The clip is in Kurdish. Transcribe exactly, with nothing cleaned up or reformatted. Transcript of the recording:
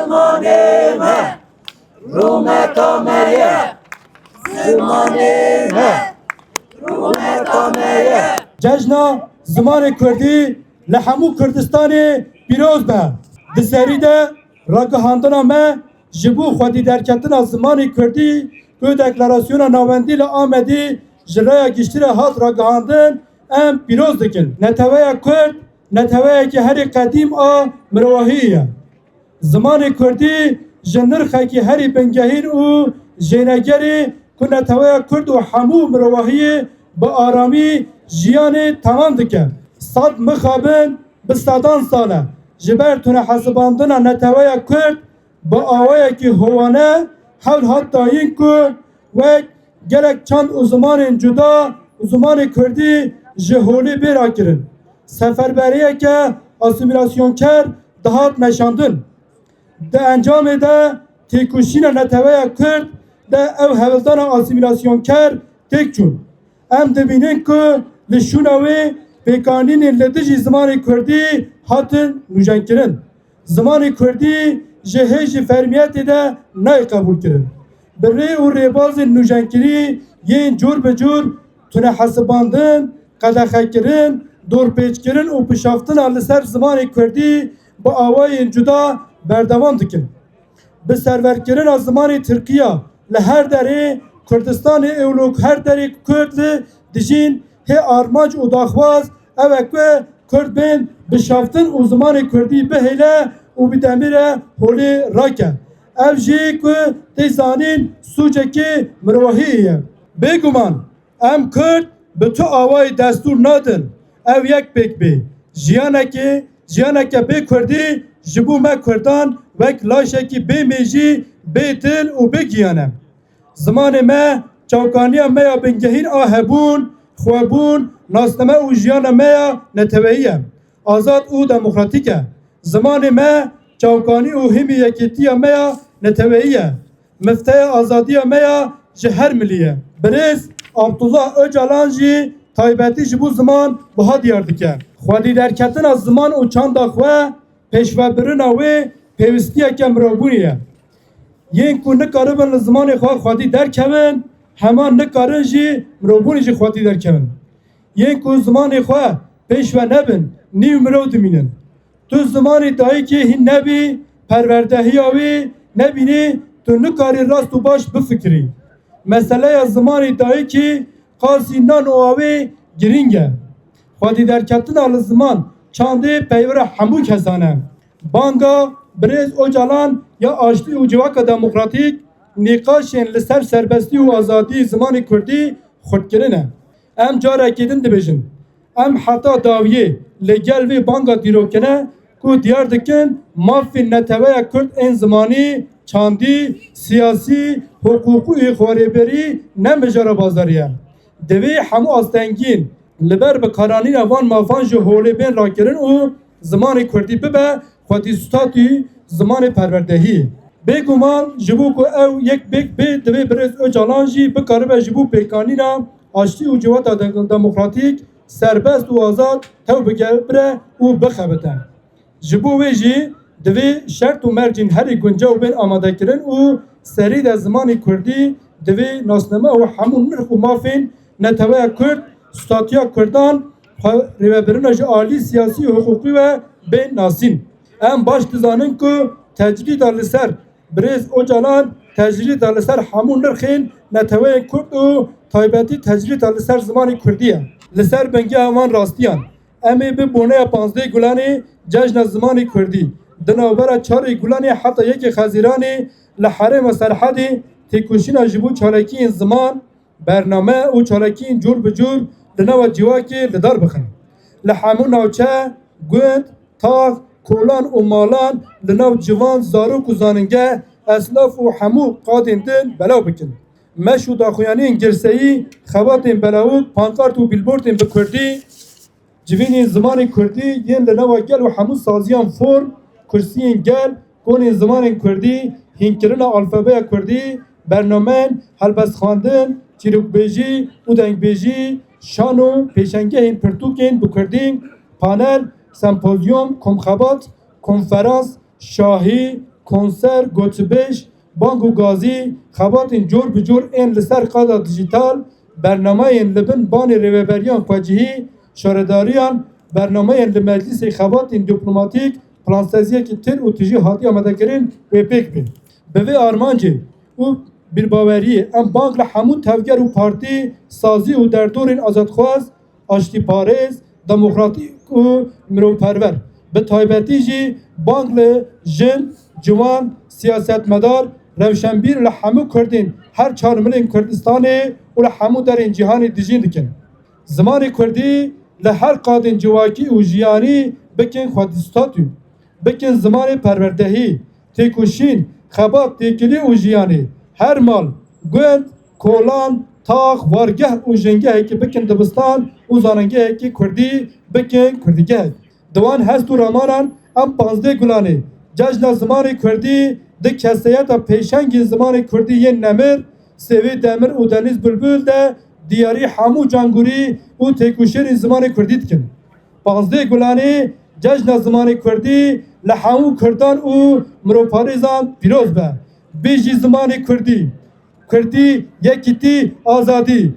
Zimanê me, rûmeta me ye. Zimanê me, rûmeta me ye. Cejna Zimanê Kurdî li hemû Kurdistanê pîroz be. Di serî de ragihandina me ji bo xwedî derketina zimanê Kurdî ku Deklarasyona Navendî li Amedî ji raya giştî re hat ragihandin, em pîroz dikin. Neteweya Kurd neteweyekî herî qedîm a mirovahiyê ye. Zimanê Kurdî ji nirxekî herî bingehîn û jênegerê ku neteweya Kurd û hemû mirovahiyê bi aramî jiyanê temam dike. Sed mixabin bi sedan sal e ji ber tunehesibandina neteweya Kurd bi awayekî howane hewl hat dayîn ku wek gelek çand û zimanên cuda û zimanê Kurdî ji holê bê rakirin. Seferberiyeke asîmîlasyonker dihat meşandin. Di encamê de têkoşîna neteweya Kurd de ew hewldana asîmîlasyonker têk çûn. Em dibînin ku li şûna wê pêkanînên li dijî zimanê Kurdî hatin nûjenkirin. Zimanê Kurdî ji hêjî fermiyetê de nayê qebûlkirin. Bi rê û rêbazên nûjenkirî yên cûr bi cûr tunehesibandin, qedexekirin, dorpêçkirin û pişaftina li ser zimanê Kurdî bi awayên cuda berdewam dikin. Bi serverkirina zimanê Tirkiya li her derê Kurdistanê û li her derê Kurd li dijîn hê armanc û daxwaz ew e ku Kurd bên bişaftin û zimanê Kurdî bihêle û bi demê re holê rake. Ev jî ku tê zanîn sûcekî mirovahiyê ye. Bêguman em Kurd bi tu awayî destûr nadin ew yek pêk bê. Jiyanekê, jiyaneke bê Kurdî ji bo me Kurdan wek laşekî bê mêjî, bê dil û bê giyan e. Zimanê me çavkaniya me ya bingehîn a hebûn, xwebûn, nasname û jiyana me ya neteweyî ye. Azad û demokratîk e. Zimanê me çavkanî û hîmî yekîtiya me ya neteweyî ye. Mifteya azadiya me ya ji her milî ye. Birêz Abdullah Ocalan jî taybetî ji bo ziman wiha diyar dike. Xwedî derketina ziman û çanda xwe, pêşvebirina wê pêwistiyeke mirovbûnê ye. Yên ku nikaribin li zimanê xwe xwedî derkevin, hema nikarin jî mirovbûnê jî xwedî derkevin. Yên ku zimanê xwe pêşve nebin, nîv mirov dimînin. Tu zimanê dayikê hîn nebî, perwerdehiya wê nebînî, tu nikarî rast û baş bifikirî. Meseleya zimanê dayikê qasî nan û avê girîng e. Xwedî derketina li ziman çandê peywira hemû kesan e. Banga birêz Ocalan ya aştî û civaka demokratîk nîqaşên li ser serbestî û azadî zimanê Kurdî xurtkirin e. Em carekî din dibêjin, em heta dawiyê li gel vê banga dîrokine ku diyar dikin mafên neteweya Kurd ên zimanî, çandî, siyasî, hiqûqî û xwerêberî ne mijara bazarî ye. Divê hemû astengiyên li ber bikaranîna van mafan ji holê bên rakirin û zimanê Kurdî bibe xwedî statûyî zimanê perwerdehiyê. Bêguman ji bo ku ew yek bêk bê, divê birêz Ocalan jî bikaribe ji bo pêkanîna aştî û civata de-, demokratîk, serbest û azad tew bigere û bixebite. Ji bo wê jî divê şert û mercên herî guncaw bên amadekirin û serî de zimanê Kurdî divê nasname û hemû nirx û mafên neteweya Kurd, statûya Kurdan, xwe rêvebirina ji alî siyasî û hiqûqî ve bên nasîn. Em baş dizanin ku tecrîda li ser birêz Ocalan tecrîda li ser hemû nirxên neteweyên Kurd û taybetî tecrîda li ser zimanê Kurdî ye. Li ser bingeha van rastiyan em ê bi boneya panzdeh Gulanê Cejna Zimanê Kurdî di navbera çarê Gulanê heta yekê Xezîranê li herêma Serhedê têkoşîna ji bo çalakiyên ziman, bername û çalakiyên cûr bi cûr li nava civakê li dar bixin. Li hemû navçe, gund, tax, kolan û malan li nav ciwan, zarok û zanîngeh, esnaf û hemû qadên din belav bikin. Meş û daxuyaniyên girseyî, xebatên belawik, pankart û bîlbordên bi kurdî, civînên zimanê kurdî yên li nava gel û hemû saziyan form, kursiyên gel, konên zimanên kurdî, hînkirina alfabeya kurdî, bernameyên helbestxwendin, çîrokbêjî û dengbêjî, şano, pêşengehên pirtûkên bi kurdî, panel, sempozyum, komxebat, konferans, şahî, konser, goçibêj, bang û gazî, xebatên cor bi cor ên li ser qada dijîtal, bernameyên li bin banê rêveberiyan xwecihî, şaredariyan, bernameyên li meclîsê xebatên dîplomatîk, plansaziyekî tir û tijî hatiye amadekirin wê pêk bên. Bi vê armancê û bîrbaweriyê em bang li hemû tevger û partî, sazî û derdorên azadxwaz, aştîparêz, demokratîk û mirovperwer, bi taybetî jî bang li jin, ciwan, siyasetmedar, rewşenbîr li hemû Kurdên her çar milên Kurdistanê û li hemû derên cîhanê dijîn dikin. Zimanê Kurdî li her qadên civakî û jiyanî bikin xwedîstatû, bikin zimanê perwerdehî, têkoşîn, xebat, têkilî û jiyanê. Her mal, gund, kolan, tax, wargeh û jingehekî bikin dibistan û zanîngehekî Kurdî bikin Kurdîgeh. Di wan hest û ramanan em panzdeh Gulanê, Cejna Zimanê Kurdî, di keseyeta pêşengên zimanê Kurdî yên nemir, Sêvê Demir û Denîz Bulbul de diyarî hemû cangûrî û têkoşerên zimanê Kurdî dikin. Panzdeh Gulanê, Cejna Zimanê Kurdî li hemû Kurdan û mirovparêzan pîroz be. Bijî zimanê Kurdî! Kurdî, yekîtî, azadî!